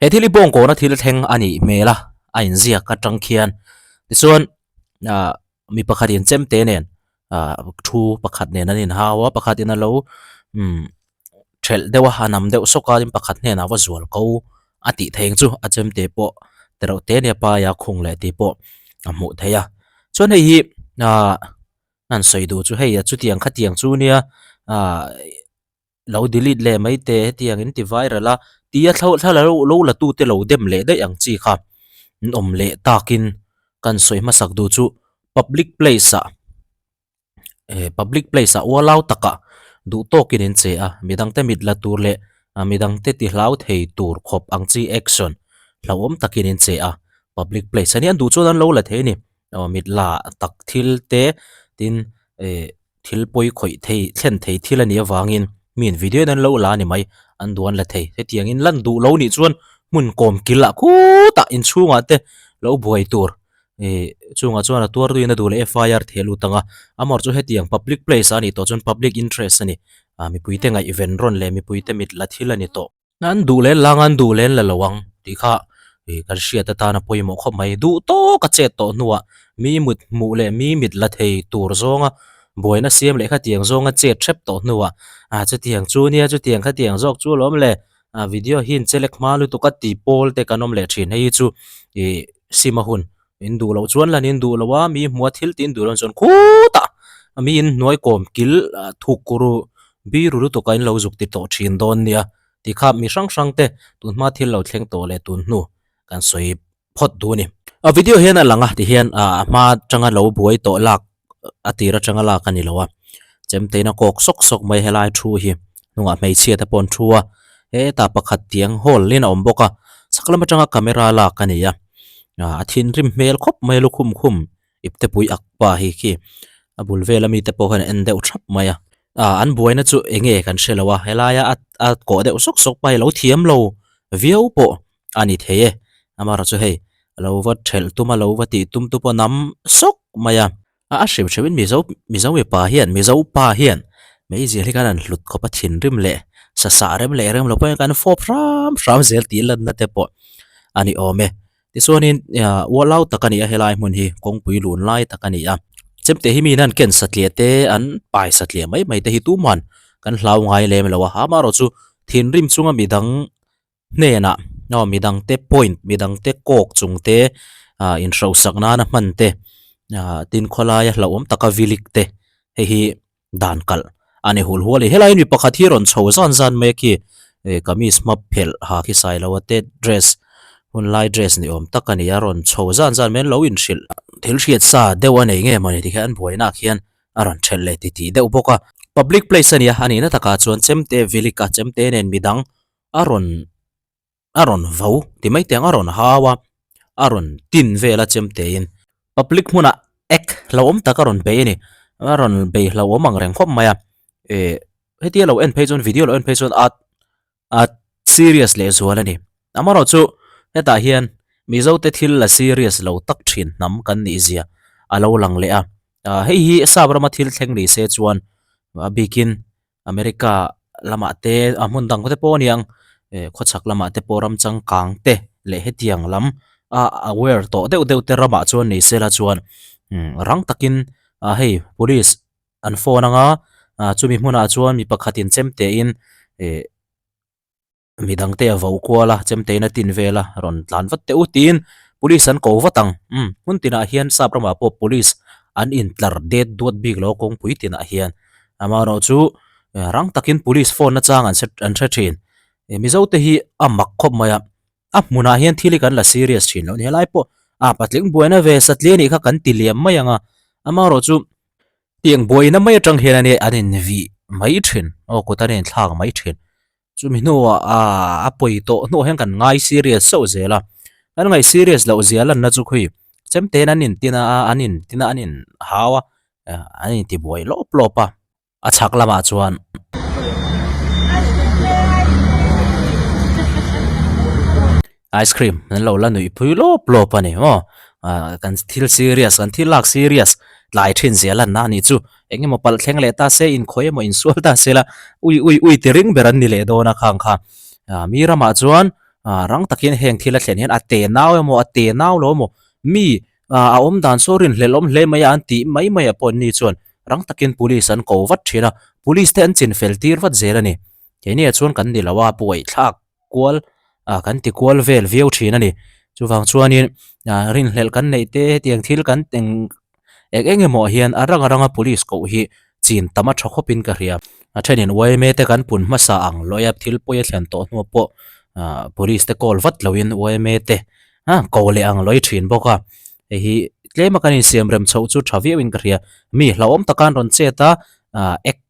He thil hi bawngkawna thil thleng a nih hmel a, a inziak atang khian tichuan ah mi pakhat in chemte nen ah thu pakhat nen an inhau a, pakhat in a lo umm thelh deuh a a nam deuh sawk a tin pakhat hnenah va zual ko a tih theih ang chu a chemte pawh ti reuh te nia paia khung leh tih pawh a hmuh theih a chuan hei hi ah an sawi duh chu hei chutiang khatiang chu nia ah. Lo delete leh mai teh hetiang in ti viral a, tia thla thla lo lo la tute lo dem leh daih ang chi kha an awm leh takin kan sawi hmasak duh chu public place ah eh public place ah ualau takah duh tawkin in che a, midangte mit la tur leh midangte ti hlau thei tur khawp ang chi action hlauhawm takin in che a, public place a nia an duh chuan an lo la thei a ni aw mit la tak thil te tin eh. Thil pawi khawih thei thlen thei thil a nih avangin miin video in an lo la a ni mai, an duh an la thei. Hetiangin lan duh lo nih chuan hmun kawm kil ah khutah inchhungah te lo buai tur ih chungah chuan a tuar duhin a duh leh FIR theh lut ang a, amaherawhchu chu hetiang public place ah a nih tawh chuan public interest a ni, ah mipuite ngaihven rawn leh mipuite mit la thil a ni tawh. An duh len lang a, an duh len la lo ang tih kha ih kan hriat atana pawimawh khawp mai. Duh tawk a chet tawh hnuah mi mut hmuh leh mi mit la thei tur zawnga buaina siam leh khatiang zawnga chet hrep tawh hnuah ah chutiang chu nia chutiang khatiang zawk chu alawm le ah video hi in chelek hma lutuk a tih pawl te kan awm leh thin. Hei hi chu ih sim a hun In duh loh chuan lan in duh lo a, mi hmua thil tih in duh loh chuan khutah mi in hnuai kawm kil thuk ru biru lutuk a in lo zuk ti tawh thin dawn nia tih kha mi hrang hrang te tun hma thil lo thleng tawh leh tun hnu kan sawi phawt duh a ni. A video hian a lang a ti hian a hma atanga lo buai tawh lak a tir atanga lak a ni lo a, chemtein a kawk sawk sawk mai helai thu hi hnungah hmeichhia te pawh an thu a, hetah pakhat tiang hall in a awm bawk a, chhak lam atanga camera lak a ni a, a thinrim hmel khawp mai a lukhum khum iptepui ak pa hi khi a bul vel ami te pawh khan an en deuh thap mai a, ah an buaina chu eng nge kan hre lo a, helaia a a kawh deuh sawk sawk pa hi lo thiam lo viau pawh a ni thei e, amaherawhchu hei a lo va thelh tum a lo va tih tum tu pawh nam sawk mai a. A hrim hrim in Mizo Mizo mipa hian Mizo pa hian meizial hi khan an hlut khawp a thinrim leh sa sah rem leh rem lo pawh hian kan fawp hram hram zel tih lanna te pawh a ni awm e. Tichuanin ualau tak a ni a helai hmun hi kawngpui lun lai tak a ni a. Chemte hi miin an ken satliah te an pai satliah mai mai te hi tuman kan hlau ngai lem lo a, amaherawhchu thinrim chunga midang hnenah aw midangte point midangte kawk chung te ah inhrosak nana hman te ah tin khawlaia hlauhawm taka vilik te hei hi dan kalh a ni hul hual a ni. Helai mi pakhat hi rawn chho zan zan mai a khi eh kamis hma phelh ha khi sai lo a te dress hunlai dress ni awm tak a ni a rawn chho zan zan mai a lo inhrilh thil hriat sa deuh a nei nge mawni tikhian an buaina ah khian a rawn thelh leh titih deuh bawk a. Public place a ni a, a nihna takah chuan chemte vilik a chemte nen midang a rawn a rawn vo ti mai teh ang a rawn hau a a rawn tin vel a chemte in public hmunah ek hlauhawm tak a rawn bei a ni a rawn bei hlauhawm ang reng khawp mai a eh hetia lo en phei chuan video lo en phei chuan a a serious leh zual a ni amaherawhchu hetah hian mizo te thil la serious lo tak thin hnam kan nih zia a lo lang leh a ah hei hi sap rama thil thleng ni se chuan a bikin America lamah te a hmun dang te pawh a niang eh khawchhak lamah te pawh ram changkang te leh hetiang lam a aware tawh deuh deuh te ramah chuan ni sela chuan rang takin ah hei police an phone anga ah chumi hmunah chuan mi pakhatin chemte in eh. Midangte a vo kual a, chemtein a tin vel a, rawn tlan vat teh u tiin Police an ko vat ang. Umm, hmun tinah hian sap ramah pawh Police an intlar det duat bik lo kawngpui tinah hian. Amaherawh chu rang takin Police phone nachang an an hre thin. Mizo te hi a mak khawp mai a, a hmunah hian thil hi kan la serious thin lo a ni. Helai pawh a patling buaina ve satliah nih kha kan ti liam mai ang a, amaherawh chu tiang buaina mai atang hian ania an invih mai thin, aw kut an inthlak mai thin. Chumi hnuah aaa a pawi tawh hnuah hian kan ngai serious sauh zel a, kan ngaih serious loh zia lanna chu khawi chemtein an intin a, an intin a, an inhau a, an intibuai lawp lawp a, a chhak lamah chuan. Ice cream an lo la nuih pui lawp lawp a ni maw ah kan thil serious kan thil lak serious tlai thin zia lanna a nih chu eng emaw palh thleng leh ta se inkhawi emaw insual ta se la ui ui ui ti ring ber an ni leh dawn a khang kha ah mi ramah chuan. Ah rang takin heng thil a thlen hian a te nau emaw a te nau lo emaw mi ah a awm dan saw rinhlelh awm hle mai a an tih mai mai ah pawh an ni chuan rang takin police an ko vat thin a, police te an chinfel tir vat zel a ni. Keini ah chuan kan ni lo a, buaithlak kual ah kan ti kual vel viau thin a ni. Chuvang chuanin ah rinhlelh kan neih te hetiang thil kan eng eng eng emaw ah hian a rang a ranga police koh hi chin tam a tha khawpin ka hria. A thenin yma te kan pun hmasa ang lawih a thil pawi a thlen tawh hnu pawh ah police te call vat loin yma te ah ko leh ang lawih thin bawk a. Hei hi tlem a kan insiam rem chhoh chu tha viauin ka hria. Mi hlauhawm taka an rawn chet a ah ek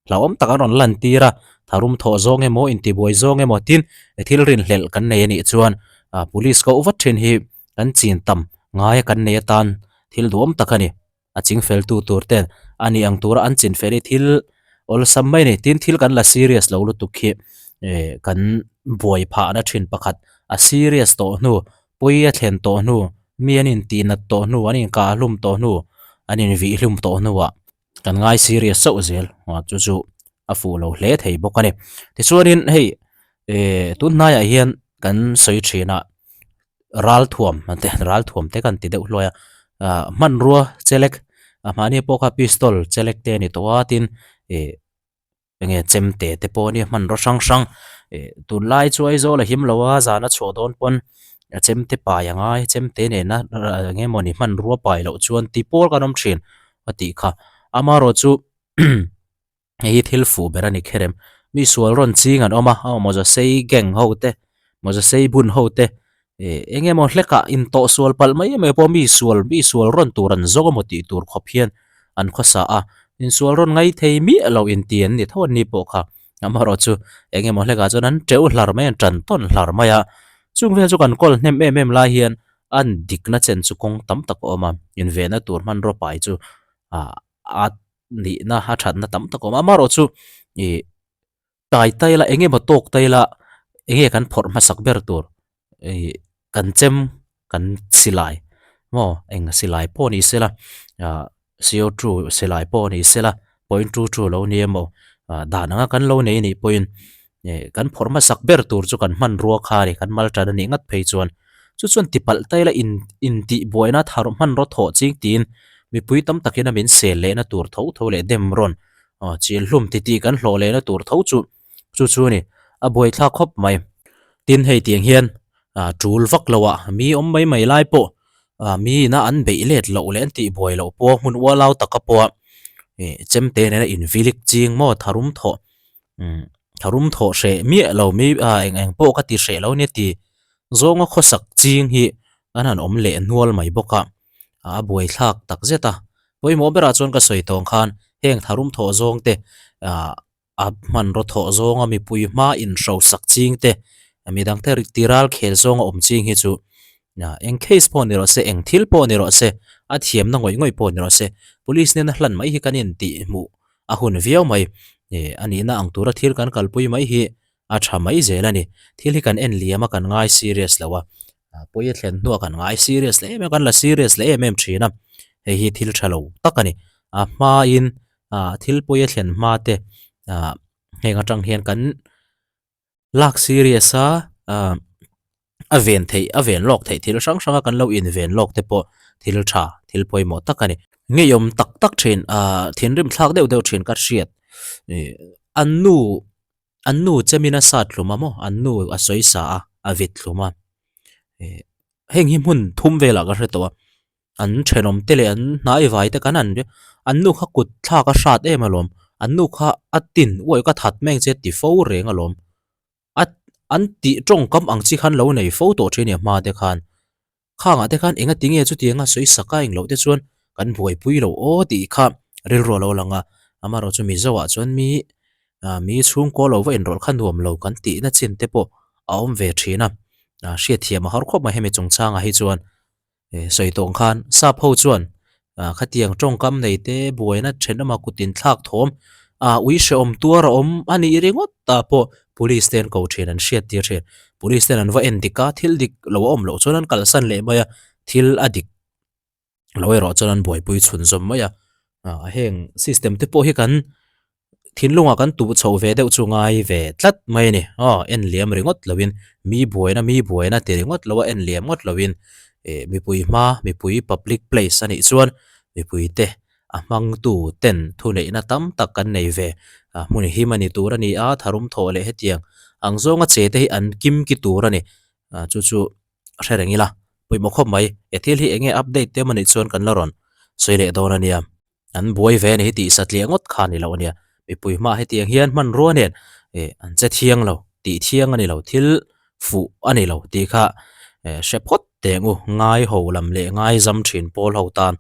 hlauhawm tak an rawn lan tir a, tharum thawh zawng emaw intibuai zawng emaw tin thil rinhlelh kan nei a nih chuan ah police koh vat thin hi kan chin tam ngai a kan nei atan thil duhawm tak a ni. A chingfel tu tur ten a nih ang tura an chinfel hi thil awlsam mai a ni. Tin thil kan la serious lo lutuk hi eh kan buai phahna thin pakhat a serious tawh hnu pawi a thlen tawh hnu mi an intihnat tawh hnu an inkahhlum tawh hnu an invihhlum tawh hnuah Kan ngai serious chauh zel a chu chu a fuh lo hle thei bawk a ni. Tichuanin hei eh tun hnaiah hian kan sawi thin a ralthuam te ralthuam te kan ti deuh hluai a ah hmanrua chelek a mahni pawh kha pistol chelek te a ni tawh a tin eh enge chemte te pawh a nia hmanraw hrang hrang eh tunlai chu Aizawl a him lo a zan a chhuah dawn pawn a chemte pai a ngai chemte nena eng emawni hmanrua pai loh chuan ti pawl kan awm thin. a tih kha. Amaherawhchu hei hi thil fuh ber a ni kher em. Mi sual rawn ching an awm a, aw mawza sei gang ho te, mawza sei bun ho te eh eng emaw hlekah intawh sual palh mai mai pawh mi sual mi sual rawn tur an zawk emaw tih tur khawp hian an khawsa a. Insual rawn ngai thei miah lo inti an ni tho an ni pawh kha. Amaherawhchu eng emaw hlekah chuan an teuh hlar mai a, an tan tawn hlar mai a. Chung vel chu kan kawl hnem em em lai hian A dikna chen chu kawng tam tak a awm a, invenna tur hmanraw pai chu ah a nihna a thatna tam tak a awm a. Amaherawh chu ih tai tai la eng emaw tawk tai la eng nge kan phawrh hmasak ber tur ih kan chem kan silai maw eng silai pawh ni sela ah CO two silai pawh ni sela point two two lo ni emaw ah dan anga kan lo nei anih pawhin eh kan phawrh hmasak ber tur chu kan hmanrua kha a ni kan mal tan anih ngat phei chuan chu chuan ti palh ta ila in intih buaina thar hmanraw thawh ching tiin mipui tam takin a min sel lehna tur tho tho leh dem rawn aw chil hlum titih kan hlawh lehna tur tho chu chu chu a ni a buaithlak khawp mai tin hei tiang hian ah tul vak lo ah mi awm mai mai lai pawh ah mi ina an beih let loh leh an tih buai loh pawh hmun ualau taka pawh ih chemte nena invilik ching maw tharum thawh umm tharum thawh hreh miah lo mi ah eng eng pawh ka ti hreh lo nia ti zawnga khawsak ching hi an han awm leh hnual mai bawk a a buaithlak tak zet a pawimawh berah chuan ka sawi tawng khan heng tharum thawh zawng te ah a hmanraw thawh zawnga mipui hma inhrosak ching te midang te tiral khel zawnga awm ching hi chu eng case pawh ni rawh se eng thil pawh ni rawh se a thiamna ngawih ngawih pawh ni rawh se police nena hlan mai hi kan intih hmuh a hun viau mai ih a nihna ang tura thil kan kalpui mai hi a tha mai zel a ni thil hi kan en liam a kan ngai serious lo a pawi a thlen hnuah kan ngai serious leh em em a kan la serious leh em em thin a hei hi thil tha lo tak a ni a hmain ah thil pawi a thlen hma te ah heng atang hian kan lak serious a ah a ven theih a ven lawk theih thil hrang hrang a kan lo inven lawk te pawh thil tha thil pawimawh tak a ni. Ngeiawm tak tak thin ah thinrim thlak deuh deuh thin ka hriat ih an nu an nu chemin a sat hlum a maw an nu a sawi sa a a vit hlum a ih heng hi hmun thum velah ka hre tawh a. An thenawm te leh an hnai vai te kan han an nu kha kut thlak a hrat em alawm an nu kha a tin uaih ka that mai ang che ti fo reng alawm a an tih tawngkam ang chi khan lo nei fo tawh thin a ni a hma te khan khangah te khan enga tinge chutianga sawi sak a engloh te chuan kan buaipui lo aw tih kha rilru a lo lang a amaherawhchu chu mizo ah chuan mi ah mi chhungkaw lo va inrawlh kha nuam lo kan tihna chin te pawh a awm ve thin a ah hriatthiam a har khawp mai hemi chungchangah hi chuan. Sawi tawng khan sap ho chuan ah khatiang tawngkam nei te buaina thenawma kut inthlak thawm ah ui hrehawm tuar a awm a nih ringawt ah pawh police te an ko thin an hriat tir thin. Police ten an va en dik a thil dik lo a awm loh chuan an kalsan leh mai a thil a dik lo erawh chuan an buaipui chhun zawm mai a ah heng system te pawh hi kan. thinlungah kan tuh chhoh ve deuh chu ngai ve tlat mai a ni. Aw en liam ringawt loin mi buaina mi buaina ti ringawt lo a en liam ngawt loin eh mipui hma mipui public place a nih chuan mipui te a hmangtu ten thuneihna tam tak kan nei ve a hmun him a ni tur a ni a tharum thawh leh hetiang ang zawnga che te hi an kim ki tur a ni ah chu chu hre reng ila pawimawh khawp mai he thil hi eng nge update te emaw nih chuan kan la rawn sawi leh dawn a nia. An buai ve a ni hi tih satliah ngawt kha a ni loh a nia. Mipui hmaah hetiang hian hmanrua nen eh an che thiang lo, tih thiang a ni lo, thil fuh a ni lo tih kha eh hre phawt teh ang u, ngai ho lam leh ngai zam thin pawl ho tan.